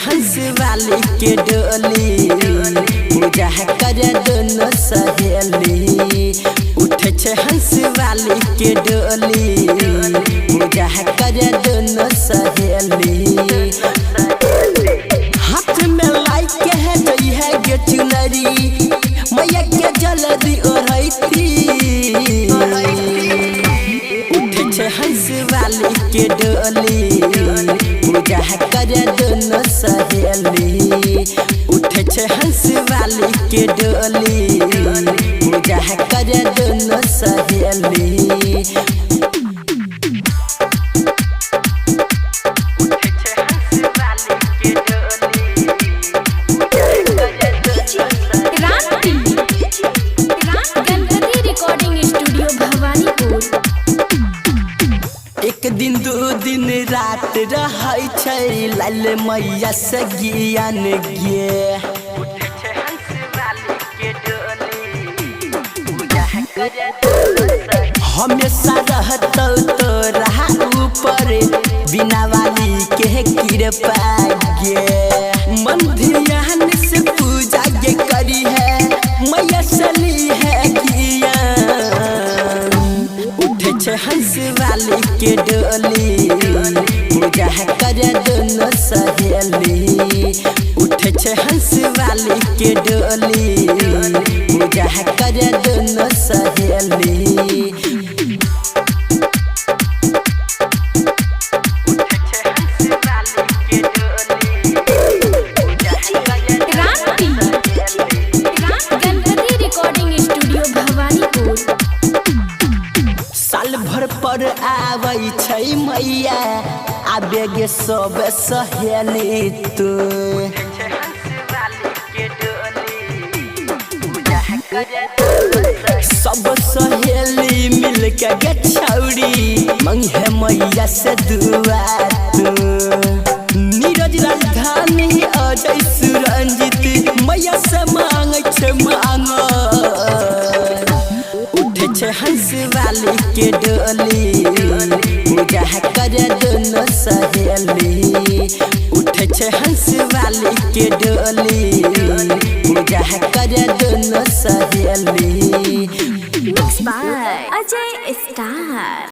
हंस वाली के डोली, पूजा करे दोनों सहेली। उठे छे हंस वाली के डोली, पूजा करे दोनों सहेली। हाथ में लाई के है जई है गे चुनरी, मैया के जल्दी ओढ़ैती। उठे छे हंस वाली के डोली, पूजा करे दोनों सहेली। उठे छे हंस वाली के डोली, पूजा करे दोनों सहेली। क्रांति गणपति रिकॉर्डिंग स्टूडियो भवानीपुर। एक दिन दू दिन रात रहै छै लाल मैया से ज्ञान गे। हमेशा रहतौ तोरा ऊपर बिना वाली के कृपा गे। मन ध्यान से पूजा गे करी है मैया सली है ज्ञान। उठे छे हंस वाली के डोली, पूजा करे दोनों सहेली। उठे छे हंस वाली के डोली, पूजा करे दोनों सहेली। क्रांति गणपति रिकॉर्डिंग स्टूडियो भवानीपुर। साल भर पर आबै छै मैया, आबे गे सब सहेली तू। सब सहेली मिल के गे छौरी मंगे मैया से दुआ तू। नीरज राजधानी अजय सुरंजित मैया से मांगै छै मांग। उठे छे हंस वाली के डोली, पूजा करे दोनों सहेली। उठे छे हंस वाली के डोली, पूजा करे दोनों सहेली। Mix by Ajay star.